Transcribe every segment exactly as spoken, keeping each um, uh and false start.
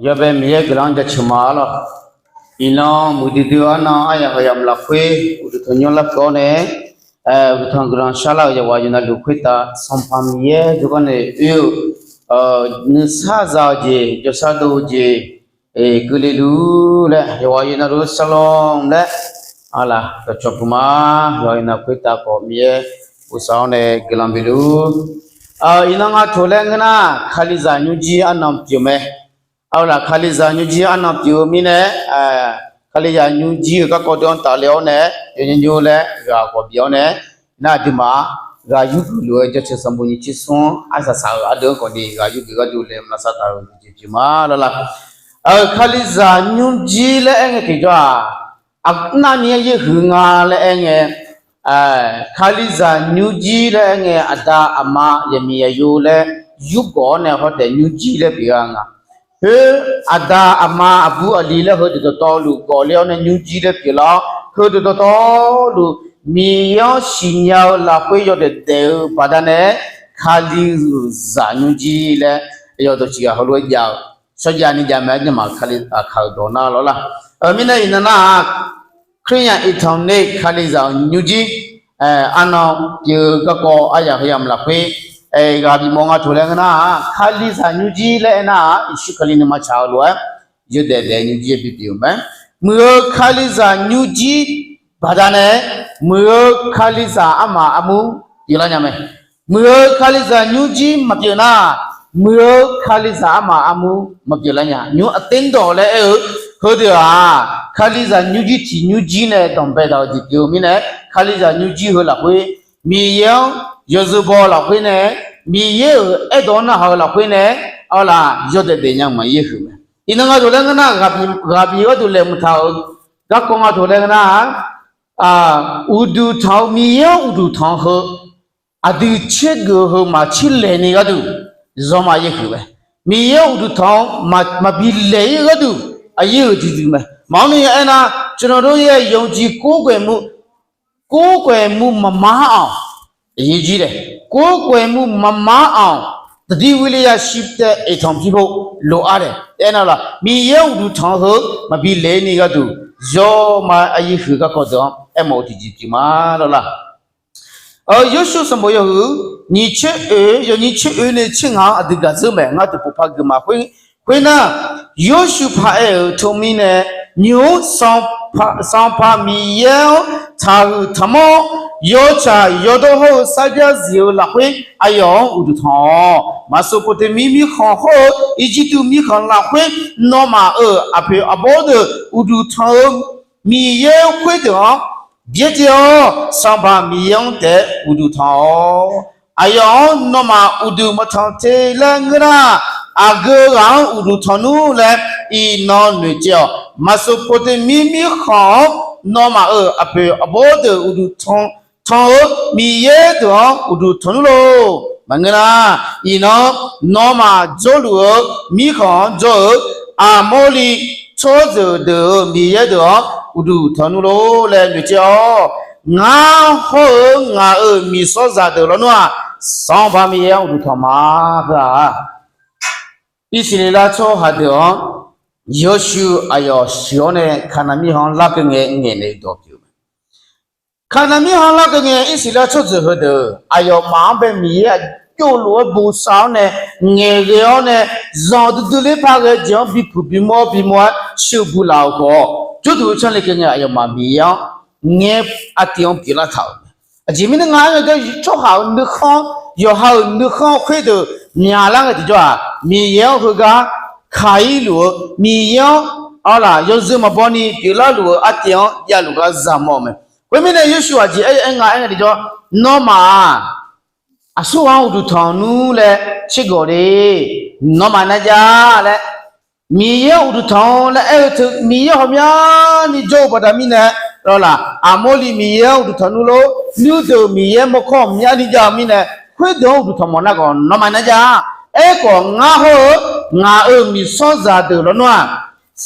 Yawbae Miqyaer guiqlanq-anr jaceuq ma-ar lawq. Iqnan muiqdui dui-eu arnan aryaq heuyaq mq lafkhoer uqduq tanqnymr larkeuv-awr nae, uqduq tanq guiqlanq sharlar-euq yawqghaq yawqnavluf khoertav Sanqpaq Miqyaer jawrgar nae oe-eu nuisar za-eu jeq, jawrshar dov-eu jeq keuvle luf laer yawqghaq yawqnavluf-eu sharlawr laer, arlaq dawqcawq puq ma. Yawqghaq yawqnavluf khoertav khawf Miqyaer bosav-awr nae guiqlanq bif luf. Iqnan nga toq laer ngeur nar, Kalizaq nymrjir arnan pyeuf mae. Arlaq Kalizaq nymrjir arnan pyeuf-eu mirnae, Kalizaq nymrjir-euq garkawv deuq-anr tafle-awr nae, yawnyar nymr laer ghaq khawf bif-awr nae, nar aqduimaf-a, ghaq yurgeuf luf-eu jaceuq sanqbof nyiq tser smr-anr arsaq saq-euq ardeuv-anr khawf ni ghaq yurgeuf gharduq laeqhmq lavsav taq-euq jeq pyeuf ma lawrla. Kalizaq nymrjir laer aer ngae tiqjawr-aq, aqnavni-aer yaerhuiq nga laer aer ngae, Kalizaq nymrjir laer aer ngae, aqda aqma yaqmiq yaqyo laer yurgawv-awr nae hawdaef nymrjir laer pyeuf-a nga. Khoer aqda aqma aqbur aqli laer heudeuq dawqtawvluf gawfle-awr nae nymrjir laer pyeuflar-awr, heudeuq dawqtawvluf Miqyaer-anr siqnya-eu lafkhoer yawdaef daef-eu baqdanae, Kalizaq nymrjir laer yawdawq ciqghaq heulof-aer jav-eu, shawrjav ni jav mae. Arjirmaf Kalizaq kaq-euq dawq nar lawrla. Mirnae iqnan nar-aq, คริสตจักร Eternal Kalizaq-euq nymrjir arnan pyeuf-eu garkawv aryaq heuyaq mq lafkhoer ghaq bifmawf nga toq laer ngeur nar-aq, Kalizaq nymrjir laer aernar-aq, Yeqsur Kali nuima tsaq-eu lof-aer yawdaef daef nymrjir bipyeuf-eu mae. Muiq-eu Kalizaq nymrjir baqdanae, muiq-eu Kalizaq armaf armur pyeuflar nya mae. Muiq-eu Kalizaq nymrjir maqpyeuf nar, muiq-eu Kalizaq armaf armur maqpyeuflar nya. Nymr aqterdawq laer aer-eu heudeuq-aq, Kalizaq nymrjir tiq nymrjir nae danqbae daq-eu jeq pyeuf-eu mirnae, Kalizaq nymrjir heu lafkhoer Miqyaer-anr yawzeu baw-eu lafkhoer nae, Miqyaer-euq aerdawq-anr narhaq-eu lafkhoer nae, arlaq yawdaef daef nya-eu maqya yaerhuiq mae. Iqnan nga toq laer ngeur nar, ghaq bif gharduq laeqhmq taq-euq garkawv nga toq laer ngeur nar-aq, uqduq tanq-eu Miqyaer-anr uqduq tanq-eu heu aqdui tsergeuf-eu heu maqtser laeqni gharduq, zanrma yaerhuiq mae. Miqyaer-anr uqduq tanq-eu maqbi laeq-ir gharduq, aqyaer-euq duidui mae. Maqanr ni aernar, ကျွန်တော်တို့ရဲ့ ယုံကြည်ကိုးကွယ်မှု ကိုးကွယ်မှု မမားအောင် အရေးကြီးတယ်။ ကိုးကွယ်မှု မမားအောင် သတိဝီရိယ ရှိတဲ့ အိမ်ထောင်ဖြစ်ဖို့ လိုအပ်တယ်။ Aernar lawq, Miqyaer-anr uqduq tanq-eu heu maqbi laeq-ir ni gharduq, zanrma aqyaer huiq garkawv deuq-anr aermawf-eu tiqjeq pyeuf ma lawrla. Yawshawr sanqbof yawhuiq nyiq tser oeq, yawnyir tser oeq nae tser ngaq-anr aqdui gaq dzeur mae. Ngar tiqpov par geuf ma. Khoernar, Yawshuq paq-aer-euq teumirnae, nymq-mr Sanqpaq Miqyaer-anr taqhuiq taqmanr-awr, yawtsaq yawdawr hawr-eu sarjax zif-eu lafkhoer aqyawf-anr uqduq tanq-awq. Maqsoqpoqteqmir mirkhanq hawr-eu Irjirtuv mirkhanq lafkhoer, nawmaf-euq aqpoeq aqbawr deuq uqduq tanq-eu Miqyaer khoerdeuq-anr byaerdzae-awr, Sanqpaq Miqyaer-anr taef-aer uqduq tanq-awq. Aqyawf-anr nawmaf uqduq maqtanq te laer ngeur nar, aqgeu ghaq-anr uqduq tanq nmr laer iqnan noeqtsaev-awq. Maqsoqpoqteqmir mirkhanq-anr nawmaf-euq aqpoeq aqbawr deuq uqduq tanq-eu Miqyaer deuq-anr uqduq tanq nmr lor. Maqngeur nar, iqnan nawmaf jawrluf-eu mirkhanq-anr jawr-eu Aqmawrliv tsawrjeuq deuq-euq Miqyaer deuq-anr uqduq tanq nmr lor laer noeqtsaev-awq. Ngar hawr-eu ngaq-euq miqsawrzaq deuq lawnmr-aq, Sanqpaq Miqyaer-anr uqduq tanq ma. Heu-aq, Irsaqleqlav tsawrhaq deuq-anr Yawshuq aqyawf sheuq-awr nae Kaqnaq mirkhanq-anr larkeuv ngae ngaeqnaeq-eu dawq pyeuf-eu mae. Kaqnaq mirkhanq-anr larkeuv ngae, Irsaqleqlav tsawrjeuq heudeuq aqyawfmaf-anr bae Miqyaer aqjox lof-aer bosav-awr nae, ngaeqghae-awr nae, zanq duidui ler par ghae jeq-anr bipuq bimawr bimawr-aer sheuqbuq laf-euq khawf, jawrduq canle keuv ngae aqyawfmaf Miqyaer-anr ngaer artiv-anr pyeuflar taq-euq mae. Aqjeq mirnae nga aer ngae, tsawrhaq-euq nuikhanr, yawqha-euq nuikhanr khoerdeuq myaqlar ngae tiqjawr-aq, Miqyaer-anr heugar kaq-ir luf-eu, Miqyaer-anr arlaq yawzeu maqbaw ni pyeuflar luf-eu artiv-anr javluf gar zaqmawr-eu mae. Khoermirnae Yawshuq aqjeq aer nga aer ngae tiqjawr, nawmaf-aq, aqsurghaq-anr uqduq tanq nmr laer tsergawq le. Nawmaf narjav laer, Miqyaer-anr uqduq tanq-awr laer aer-eu teu, Miqyaer ghawqmyani jawr-eu baqda mirnae, lawrlaq, Aqmawrliv Miqyaer-anr uqduq tanq nmr lor, nuideuq Miqyaer mawrkawr ghawqmyani jav-eu mirnae, khoerdeuq-anr uqduq tanq mawf narkhawf nawmaf narjav. Aerkhawf, ngar hawr-eu ngaq-euq miqsawrzaq deuq lawnmr-aq,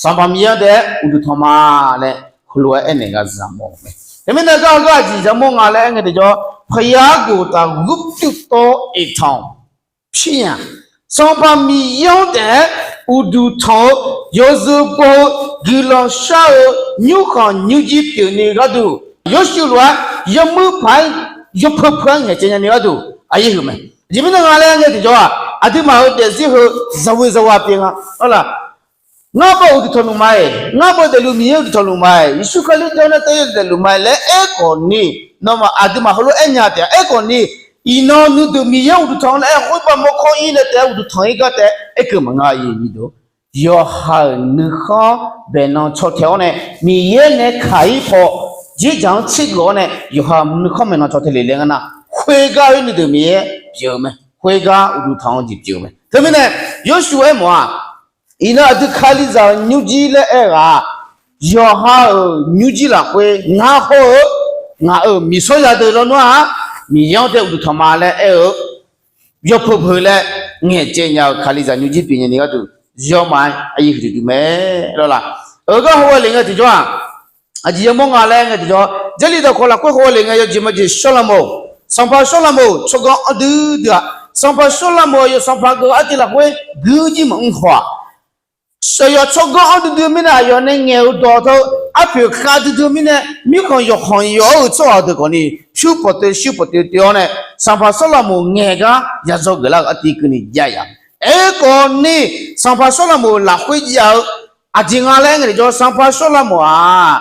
Sanqpaq Miqyaer-anr taef-aer uqduq tanq ma laer heulof-aer aernaeq gar zaqmawr-eu mae. Teumirnae gar heugar aqjeq zaqmawr nga laer aer ngae tiqjawr, ဘုရားကို သာ ဂုဏ်ပြုသော အိမ်ထောင် ဖြစ်ရန် သင်တို့ Sanqpaq Miqyaer-anr taef-aer uqduq tanq-eu, yawzeu baw-eu, guiqlanq shar-eu, nymrkhanq nymrjir pyeufni gharduq, Yorsuv lof-aer yawmuir paq-aer yawpeu peuq-aer ngaeqcaev nyani gharduq aqyuif heuq mae. Aqjeq mirnae nga laer ngae tiqjawr-aq, aqduimaf-euq daefzir heu zaqghoe zaqghaq pyeuf nga. Arlaq, ngar bae uqduq tanq luf ma-iq, ngar bae daefluf Miqyaer uqduq tanq luf ma-iq, Yeqsur Kali jawr nae taef-aer daefluf ma-iq laer aerkhawf ni, nawmaf aqduimaf heulof-aer nya taef-a. Aerkhawf ni, iqnan nuideuq Miqyaer uqduq tanq-eu laer aer khoer baq mawrkawr-ir nae taef-aer uqduq tanq-ir gar taef-aer aerkeuv maqnga. Yawqha-euq nuikhanr baeqnan caw tae-awr nae Miqyaer nae kaq-ir paw dzerdzaq-anr tsergeuf-awr nae yawqha nuikhanr maeqnan caw tae le laer ngar nar, khoergar-eu nuideuq Miqyaer pyeuf-eu mae. Khoergar uqduq tanq-eu jeq pyeuf-eu mae. Teumirnae Yorsuv aermawf-aq, iqnan aqdui Kalizaq-euq nymrjir laer aer-eu-aq, yawqha-euq nymrjir lafkhoer ngar hawr-eu, ngaq-euq miqsawr yadeuq lawnmr-aq, Miqyaer-anr taef uqduq tanq ma laer aer-eu yawpeu peuq laer ngaeqcaev nya-eu Kalizaq nymrjir pyeuf nyani gharduq, yawmaf-aer aqyuif huiqdui dui mae. Lawrlaq, eugar hawghae le ngae tiqjawr-aq, aqjeq yamawr nga laer ngae tiqjawr, Jarlif dawqkawq lafkhoer hawghae le ngae yawjeq majeq shawrlaq mawf-eu, sanqpaq shawrlaq mawf-eu tsawrganr anr duidui-aq, sanqpaq shawrlaq mawf-eu aqyawf sanqpaq geuf artiv lafkhoer guirjir maqmr haw-aq, shaqyawf tsawrganr anr duidui mirnae aqyawf nae ngaeq-eu dawq teu arpoeq khav duidui mirnae mirkhanq yawqkhanq yawq-awr-euq tsawrhaq deuq khawf ni pyur pawqtoe shuir pawqtoe toe-awr nae sanqpaq shawrlaq mawf ngaeq gar yadzaw geuflar-euq artiv keuvni jav-a. Aerkhawf ni, sanqpaq shawrlaq mawf-euq lafkhoer jav-eu aqjeq nga laer aer ngae tiqjawr, sanqpaq shawrlaq mawf-aq,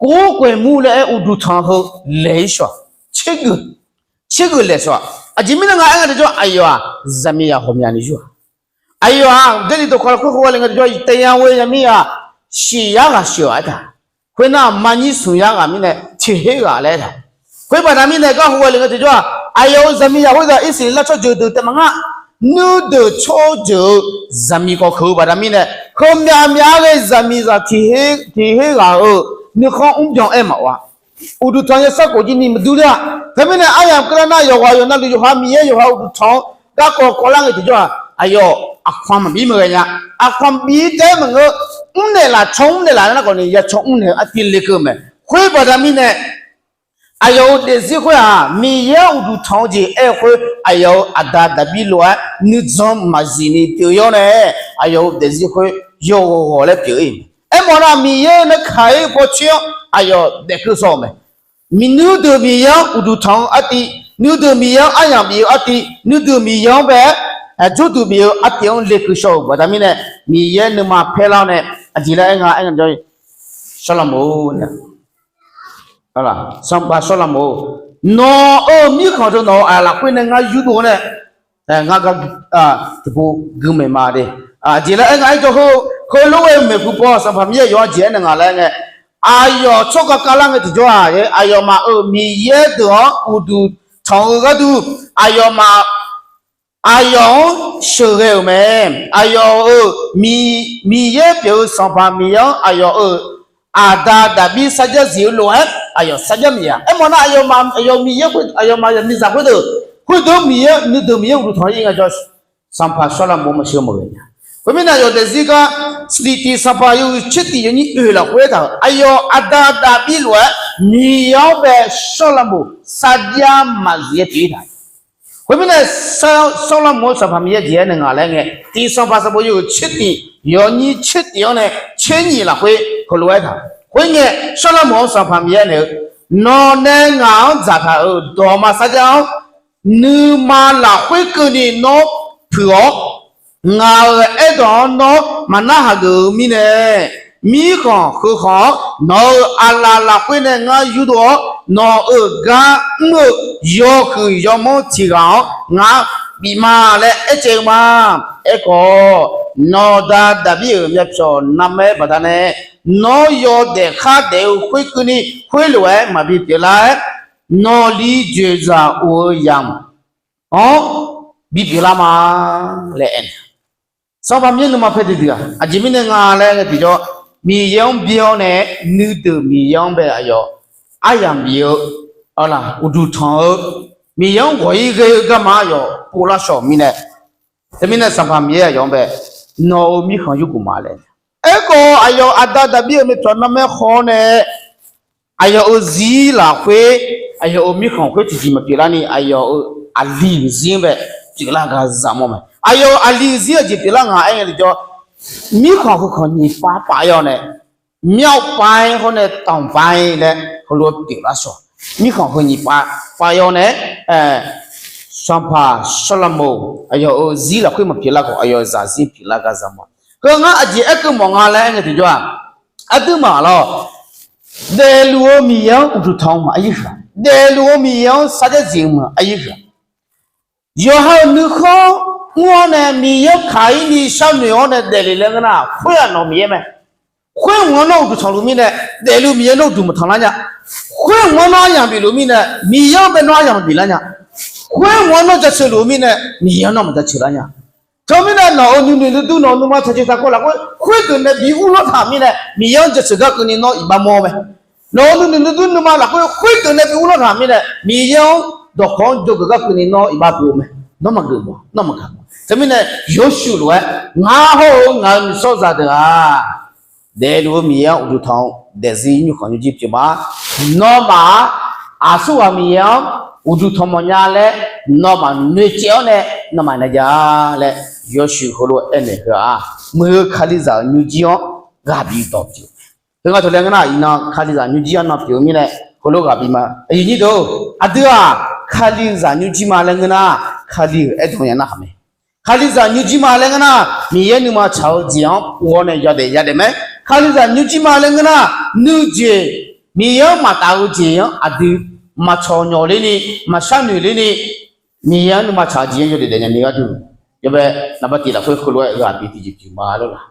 kov-aer khaeq mur laer aer uqduq tanq heu laeq-ir shawq-aq, tsergeuf laeq shawq-aq. Aqjeq mirnae nga aer ngae tiqjawr, aqyawf-aq zaqmiqzaq ghawqmyani yur-aq, aqyawf-aq Jarlif dawqkawq lafkhoer hawghae le ngae tiqjawr, taeya ghoe zaqmiqzaq shiq yar ghaq sheuq-aq aertaq, khoernar maqnyir smq yar ghaq mirnae tiq her ghaq laer aertaq. Khoer baqda mirnae gar hawghae le ngae tiqjawr-aq, aqyawf-euq zaqmiqzaq khoerghaq Irsaqleqlav tsawrjeuq deuq taef maqngeur, nuideuq tsawrjeuq-eu zaqmiq khawf keuq-eu baqda mirnae, heumyav myav-aer ghae zaqmiqzaq tiq her ghaq-euq nuikhanr mrbyan aer maqaw-a. Uqduq tanq yawsanr khof jir ni maqdur ler-a. Teumirnae aryamq keuvlar nar yawqghaq yawqnavluf yawqha Miqyaer yawqha uqduq tanq-anr garkawv kawvlar ngae tiqjawr-aq, aqyawf aqkaq maqbir maqghae nya. Aqkaq bif-ir taef-aer maqngeur, mrnaeq laf caw mrnaeq laf nar khawf ni ya caw mrnaeq-eu artiv lekeuv mae. Khoer baqda mirnae aqyawf-euq daefzir khoer-aq, Miqyaer uqduq tanq-eu jeq aer-eu khoer, aqyawf-euq aqda Daqbir lof-aer nuijan maqzif ni pyeuf-ir-awr nae, aqyawf-euq daefzir khoer yawghawq ghawq laer pyeuf-ir. Aermawf nar, Miqyaer nae kaq-ir paw coer-anr aqyawf daefkeuv shaw-euq mae. Miq nuideuq Miqyaer-anr uqduq tanq-eu artiv, nuideuq Miqyaer-anr aryamq bif-eu artiv, nuideuq Miqyaer-anr bae-aer jawrduq bif-eu artiv-anr lekeuv shaw-euq baqda mirnae, Miqyaer nuima paerlar-awr nae aqjeq laer aer nga aer nga, shawrlaq mawf-eu, sanqpaq shawrlaq mawf-eu, nawq-euq mirkhanq teu nawq-euq aqlaf lafkhoer nae ngar yurdov-awr nae, ngar gar tiqpov gui maeq ma de. Aqjeq laer aer nga aer jawr heu, heulof-aer maeqhu paw sanqpaq Miqyaer yawqha jeq aer nae nga laer aer ngae, aqyawf tsawrkhav kavlar ngae tiqjawr-aq, aqyawfmaf-euq Miqyaer deuq-anr uqduq tanq-eu gharduq, aqyawfmaf aqyawf-anr sheuqghae-euq mae. Aqyawf-euq Miqyaer pyeuf-eu sanqpaq Miqyaer-anr aqyawf-euq aqda Daqbir sarjax zif-eu lof-aer aqyawf sarjax miqya. Aermawf nar, aqyawf Miqyaer, aqyawfmaf zaqmiqzaq khoerdeuq, khoerdeuq Miqyaer nuideuq Miqyaer uqduq tanq-ir ngae jawr, sanqpaq shawrlaq mawf-eu maqsheuq maqghae nya. Khoermirnae aqyawf daefzir gar, Saqliqtiv sanqpaq yawhuiq tser tif yawnyir oeq lafkhoer aertaq-euq, aqyawf aqda Daqbir lof-aer Miqyaer-anr bae shawrlaq mawf sarjax maqzif-aer pyeuf-ir taq. Khoermirnae, shawrlaq mawf-eu sanqpaq Miqyaer jeq aer nae nga laer ngae, tiv sanqpaq sanqbof yawhuiq tser tif yawnyir tser tif-anr nae tser nyiq lafkhoer heulof-aer aertaq. Khoerngae, shawrlaq mawf-eu sanqpaq Miqyaer naeq-eu, nawq nae ngaq-anr dzaqtaq-euq dawqma sarjax-anr nuima lafkhoer keuvni nawr puiq-awr, ngaq-euq aerdawq-anr nawr maqnar haq geuf-eu mirnae, mirkhanq heukhanq-anr nawq-euq aqlaf lafkhoer nae ngar yurdov-awr, nawq-euq gar mr-eu yawhuiq yawmanr tiq ghaq-anr ngar bif ma laer aertsaev-eu ma. Aerkhawf, nawq-da Daqbir-euq myavpyawq narmaer baqdanae, nawr yawdaef khar daef-eu khoerkeuvni khoerlof-aer maqbi pyeuflar-aer, nawqli dzoeqdzaq of-eu yamq-anr bipyeuf lar ma laer aer-eu. Sanqpaq Miqyaer nuima paer duidui-aq, aqjeq mirnae nga laer ngae tiqjawr, Miqyaer-anr byaer-awr nae nuideuq Miqyaer-anr bae aqyawf aryamq bif-eu, uqduq tanq-eu, Miqyaer-anr ghawq-ir ghae-eu garma aqyawf povlar shawq mirnae, teumirnae Sanqpaq Miqyaer aqyawf-anr bae nawq-euq mirkhanq yurgeuf ma laer. Aerkhawf, aqyawf aqda Daqbir-euq myavpyawq narmaer haw-awr nae, aqyawf-euq zir lafkhoer, aqyawf-euq mirkhanq khoer tiqjeq maqpyeuf larni, aqyawf-euq aqli-euq zir-anr bae pyeuflar gar zaqmawr mae. Aqyawf-euq aqli zir-eu jeq pyeuflar ngaq aer ngae tiqjawr, mirkhanq heukanq nyiq pav pav-aer-awr nae, မြောက်ပိုင်း hawr nae တောင်ပိုင်း laer heulof-aer pyeuflar shawq. Mirkhanq heu nyiq pav pav-aer-awr nae, Sanqpaq Sawrlaqmoq aqyawf-euq zir lafkhoer maqpyeuf lar khawf, aqyawf-euq zaqzir pyeuflar gar za ma. Heu ngar aqjeq aerkeuv mawf nga laer aer ngae tiqjawr-aq, aqduimaf lawr, daefluf-eu Miqyaer-anr uqduq tanq-eu maqaer yir huiq-a. Daefluf-eu Miqyaer-anr sarjax dziq-eu maqaer yir huiq-a. Yawqha-euq nuikhanr mr-awr nae Miqyaer-anr kaq-ir ni sharnoeq-awr nae daefle laer ngeur nar, khoer-aq nawq Miqyaer mae. Khoer mq-anr nawr uqduq tanqluf mirnae, daefluf Miqyaer nawr uqduq maqtanq lar nya. Khoer mq-anr nawr aryamq bifluf mirnae, Miqyaer-anr bae nawr aryamq maqbif lar nya. Khoer mq-anr nawr jaceuq luf-eu mirnae, Miqyaer-anr nawr maqjaceuq lar nya. Teumirnae nawq-euq nuinoeq nuidur nawq-euq nuima taqjeq taqkawv lafkhoer khoerdeuq nae bi urlawr taq mirnae, Miqyaer-anr jaceuq gar keuvni nawr iqbax mawr-eu mae. Nawq-euq nuinoeq nuidur nuima lafkhoer khoerdeuq nae bi urlawr taq mirnae, Miqyaer-anr dawqkawq-anr jawrgeuf gar keuvni nawr iqbax pov-eu mae. Nawr maqgeuf mawf, nawr maqgaq mawf. Teumirnae Yawshuif lof-aer, ngar hawr-eu ngaq-euq miqsawrzaq deuq-aq, daefluf-eu Miqyaer-anr uqduq tanq-eu daefzir nymrkhanq nymrjir pyeuf ma. Nawmaf-aq, aqsurghaq Miqyaer-anr uqduq tanq mawf nya laer nawmaf noeqcaev-awr nae nawmaf nae ja laer Yawshuif heulof-aer aernaeq heu-aq, muiq-eu Kalizaq-euq nymrjir-anr ghaq bif dawq pyeuf. Heu nga taq laer ngeur nar, iqnan Kalizaq nymrjir-anr nan pyeuf-eu mirnae heulof ghaq bif ma. Aqyuif nyir deuq-or, aqdui-aq Kalizaq nymrjir ma laer ngeur nar, Kali-euq aerdawq nya narhaq mae. Kalizaq nymrjir ma laer ngeur nar, Miqyaer nuima tsaq-eu jeq-anr ghov-awr nae yawdaef yadaef mae. Kalizaq nymrjir ma laer ngeur nar, nuijeq Miqyaer-anr maqtaf-eu jeq-anr aqdui maqcawq nyawq ler ni, maqshar noeq ler ni, Miqyaer-anr nuima tsaq-eu jeq-anr yawdaef daef nya ni gharduq, yawbae naqba tiq lafkhoer heulof-aer ghaq bif tiqjeq pyeuf ma lor laq.